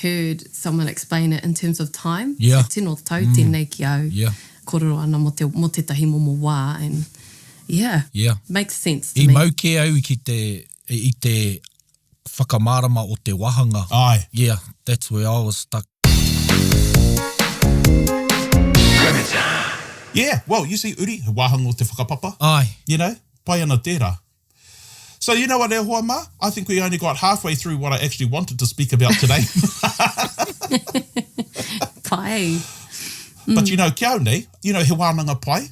heard someone explain it in terms of time. Yeah. So tino tau tēnei ki au. Yeah. Kōrero ana mō te, mō tētahi momo wā, and yeah. Yeah. Makes sense to I me. mau kē au ki te, i te whakamārama o te wāhanga. Aye. Yeah, that's where I was stuck. Yeah, well, you see, uri, he wāhanga o te whakapapa. Aye. You know, pai ana tērā. So you know what, e hoa mā? I think we only got halfway through what I actually wanted to speak about today. Pai. But you know, kia au nei, you know, he wānanga pai,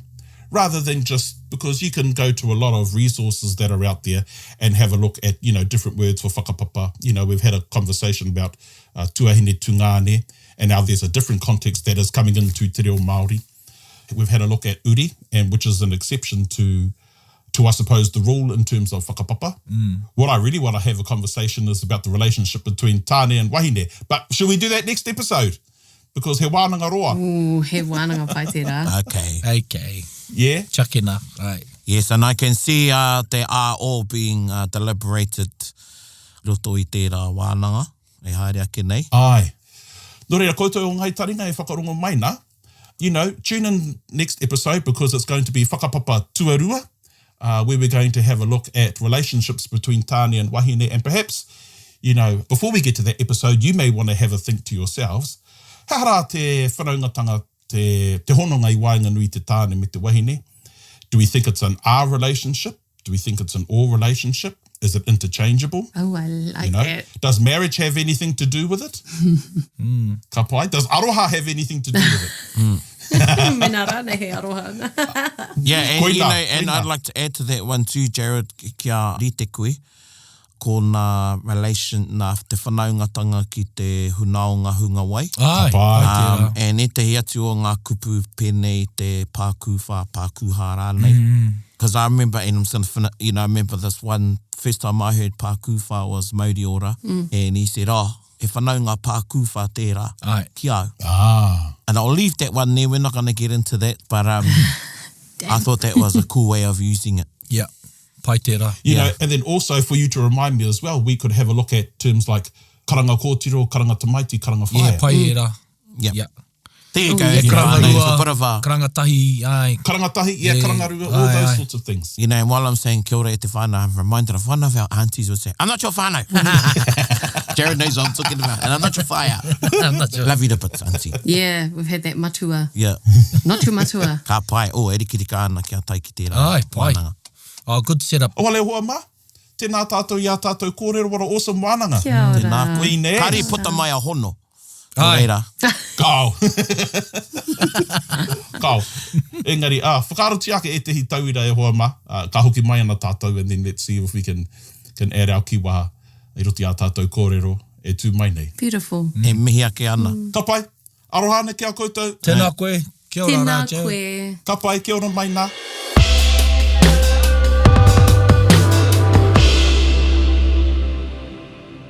rather than just, because you can go to a lot of resources that are out there and have a look at, you know, different words for whakapapa. You know, we've had a conversation about uh, tuahine tungāne, and now there's a different context that is coming into te reo Māori. We've had a look at uri, and which is an exception to, to I suppose, the rule in terms of whakapapa. What I really want to have a conversation is about the relationship between tāne and wahine. But should we do that next episode? Because he wānanga roa. Ooh, he wānanga pai tērā. Okay. Okay. Yeah. Chakena. Right. Yes, and I can see uh, te RO being uh, deliberated roto i tērā wānanga e haere ake nei. Ai. Nō reira, koutou o Ngai Taringa e whakarongo mai nā. You know, tune in next episode because it's going to be Whakapapa Tuarua, uh, where we're going to have a look at relationships between tāne and wahine. And perhaps, you know, before we get to that episode, you may want to have a think to yourselves. He aha rā te whanaungatanga, te, te hononga i waenganui te tāne me te wahine? Do we think it's an R relationship? Do we think it's an or relationship? Is it interchangeable? Oh, I like You know, it. does marriage have anything to do with it? Ka pai. Does aroha have anything to do with it? Mena rānei he aroha ana. Yeah, and, you Koina, know, and koina. I'd like to add to that one too, Jared, kia rite koe, ko nā relation, nā te whanaungatanga ki te hunaonga hunga wai. Āe, Ka pai. pai tērā. Um, and ētahi atu o ngā kupu pēnei te pākūwhā, pākūhā rānei. Because I remember, and I'm just gonna fini-, you know, I remember this one, first time I heard pākūwhā was Mauri Ora, and he said, oh, he whanaunga pākūwhā tērā Āe. ki au. Ah. And I'll leave that one there, we're not gonna get into that, but um, I thought that was a cool way of using it. Yeah, pai tērā. You Yeah. know, and then also for you to remind me as well, we could have a look at terms like karanga kōtiro, karanga tamaiti, karanga whaea. Yeah, pai ērā. Yep. Yeah. There you go. Yeah, you know, karanga I know there's rua, a bit of a, karanga tahi, āe. Karanga tahi, yeah, Yeah. karanga rua, all Aye, those aye. sorts of things. you know, and while I'm saying kia ora e te whānau, I'm reminded of one of our aunties would say, I'm not your whānau. Jared knows what I'm talking about, and I'm not your whaea. I'm not sure. Love you to bits, auntie. Yeah, we've had that matua. Yeah. Not your matua. Ka pai. Oh, e rikirika ana kia tae ki tērā. Āe, pai. wānanga. Oh, good setup. Wale hoa mā, tēnā tātou i ā tātou kōrero, what a awesome wānanga. Kia ora. Tēnā koe. Ine. Kāre i puta mai a Hono. Nō Āe. reira. Kao. Kao. Engari, ā, whakaarotia ake ētehi tauira e hoa mā, ā, ka hoki mai ana tātou and then let's see if we can, can add our kīwaha i roto i ā tātou kōrero e tū mai nei. Beautiful. E mihi ake ana. Ka pai. Aroha ana ki a koutou. Tēnā koe. Kia ora Tēnā rā, Jared. koe. Ka pai, kia ora mai nā.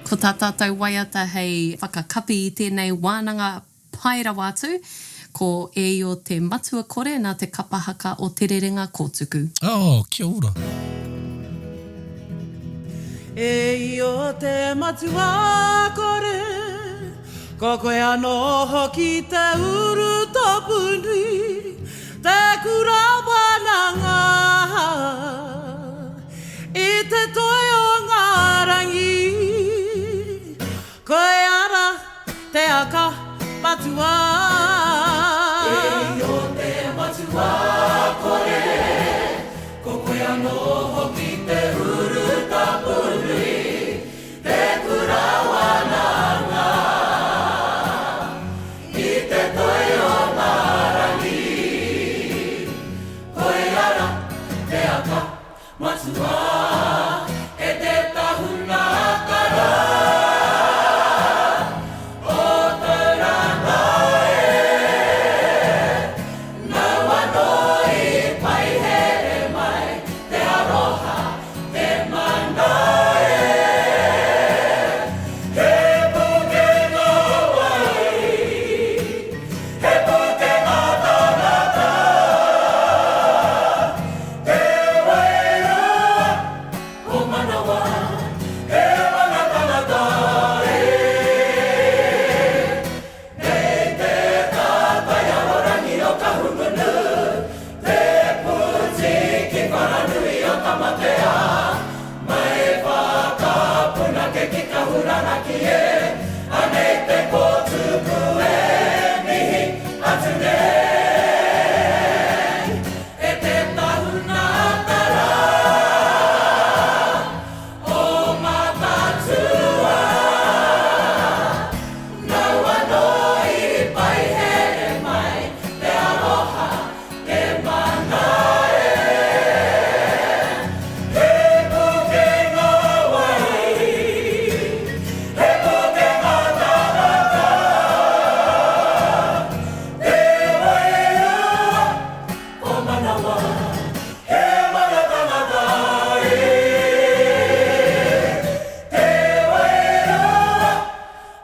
Ko tā tātou waiata hei whakakapi i tēnei wānanga pai rawa atu, ko E Io Te Matua Kore nā te kapa haka o Te Rerenga Kōtuku. Oh, kia ora. E Io te matua kore, ko koe anō hoki te uru tapu nui, te kura wānanga i te toi o ngā rangi. Koe ara te aka matua. E Io te matua kore, ko koe anō hoki te uru tapu nui, te kura wānanga i te toi o ngā rangi. Koe ara te aka matua e te tahuna kara o Tauranga e. Nau anō i paihere mai te aroha, te mana e. He pukenga wai, he pukenga tangata, te wairua o manawa, he mana tangata e. Nei te tātai arorangi o Kahungunu, te pūtiki wharanui o Tamatea, mai whakapunake ki Kahuranaki e, anei te kōtuku e mihi atu nei. E te tahuna tara o Mātaatua, nau anō i paihere mai te aroha, te mana e. He pukenga wai, he pukenga tangata, te wairua o manawa, he mana tangata e. Te wairua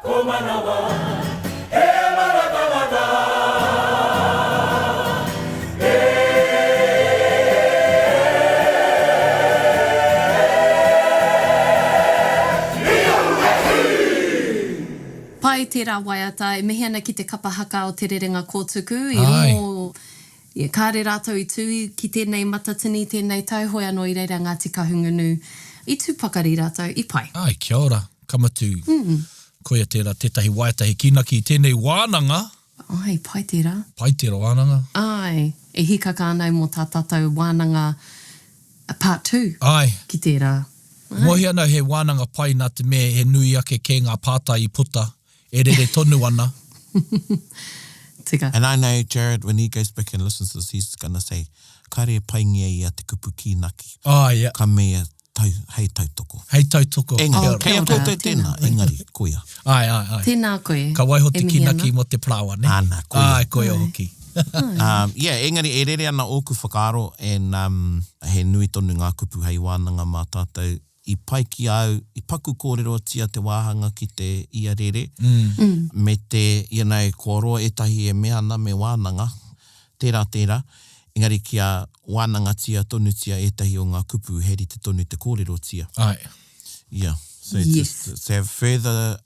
o manawa, he mana tangata Pai tērā waiata, e mihi ana ki te kapa haka o Te Rerenga Kōtuku i Āe. rongo, ia, kāre rātou i tū ki tēnei matatini, tēnei tau, hoi anō i reira Ngāti Kahungunu, i tū pakari rātou, i pai. Āe, kia ora, ka mutu, koia tērā tētahi waiata he kīnaki i tēnei wānanga. Āe, pai tērā. Pai tērā wānanga. Āe, e hīkaka ana au mō tā tātou wānanga part 2 Āe. ki tērā. Mōhio ana au he wānanga pai nā te mea he nui ake kē ngā pātai i puta, e rere tonu ana. Tika. And I know Jared, when he goes back and listens to this, he's gonna say, Kāre e paingia ia te kupu kīnaki. Oh, yeah. Ka mea tau, hei tautoko. Hei tautoko. Engari, Oh, kei a kia ora, koutou tēnā, tēnā koe. engari, koia. Ai, ai, ai. Tēnā koe. Ka waiho te E mihi kīnaki ana. mō te parāoa, nē? Ana, koia. Ai, koia hoki. Um, yeah, engari e rere ana ōku whakaaro and um, he nui tonu ngā kupu hei wānanga mā tātou. I pai ki a au, i paku kōrerotia te wāhanga ki te ia rere, me te, you know, kua roa ētahi e mea ana me wānanga, tērā, tērā, engari kia wānangatia tonutia ētahi o ngā kupu he rite tonu te kōrerotia. Āe. Yeah. So Yes. just to have further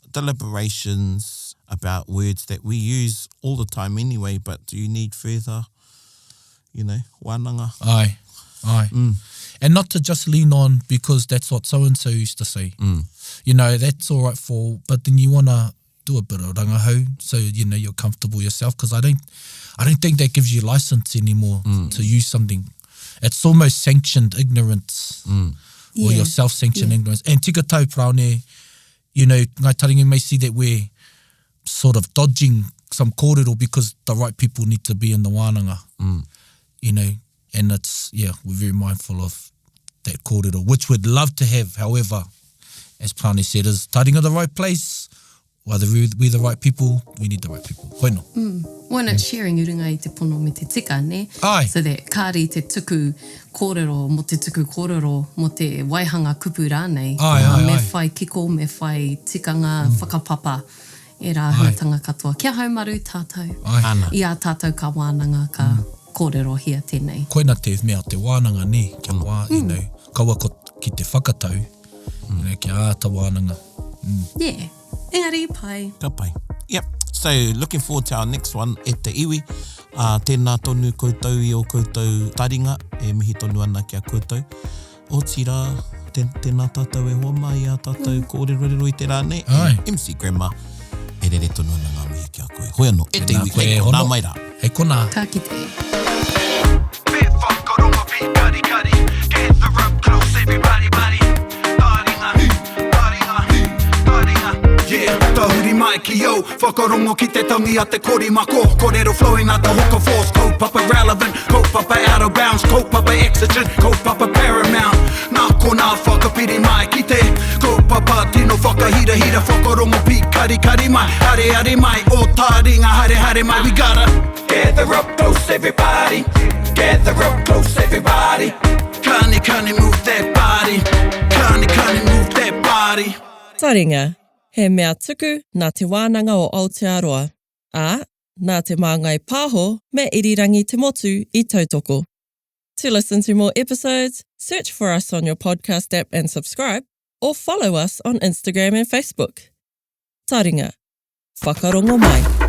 deliberations about words that we use all the time anyway, but do you need further, you know, wānanga? Aye, aye. And not to just lean on because that's what so and so used to say. You know, that's all right for, but then you want to do a bit of rangahau so you know you're comfortable yourself because I don't, I don't think that gives you license anymore to use something. It's almost sanctioned ignorance or Yeah. your self-sanctioned Yeah. ignorance. And tika tau Paraone, you know, Ngai Taringa may see that we're sort of dodging some kōrero because the right people need to be in the wānanga. You know, and it's, yeah, we're very mindful of that kōrero, which we'd love to have. However, as Paraone said, is taringa the right place? Whether we're the right people, we need the right people. Hoi no. Well, and it's sharing i runga i te pono me te tika, nē? Ai. So that kāre i te tuku kōrero mō te tuku kōrero, mō te waihanga kupu rānei. Ai, ai, me ai. whai kiko, me whai tikanga whakapapa, ērā āhuatanga katoa. Kia haumaru tātou. Ai. Ana. I a tātou ka wānanga, ka kōrerohia tēnei. Koina te mea o te wānanga, nē, kia wā, you know, kaua ko ki te whakatau, you know, kia āta wānanga. Yeah. Engari, pai. Ka pai. Yep. So, looking forward to our next one, e te iwi. Ā, tēnā tonu koutou i ō koutou taringa, e mihi tonu ana ki a koutou. Otirā, tē, tēnā tātou e hoa mā i ā tātou kōrerorero i te rā nei. Āe. MC Grandma, e rere tonu ana ngā mihi ki a koe. Hoi anō, e te Tēnā iwi, koe hei e konā hono. mai rā. Hei konā. Ka kite. Me whakarongo pīkarikari Gather up close everybody buddy Taringa, taringa, taringa Yeah, tahuri mai ki au Whakarongo ki te tangi a te korimako Kōrero flowing like the hook of force Kaupapa relevant, kaupapa out of bounds Kaupapa exigent, kaupapa paramount Nā konā whakapiri mai ki te Kaupapa tino whakahirahira Whakarongo pīkarikari mai Haere haere mai, o taringa haere haere mai We gotta gather up close everybody Gather up close everybody Kani kani move that body Kani kani move that body Taringa, he mea tuku nā Te Wānanga o Aotearoa, ā, nā Te Māngai Pāho me Irirangi Te Motu i tautoko. To listen to more episodes, search for us on your podcast app and subscribe, or follow us on Instagram and Facebook. Taringa, whakarongo mai.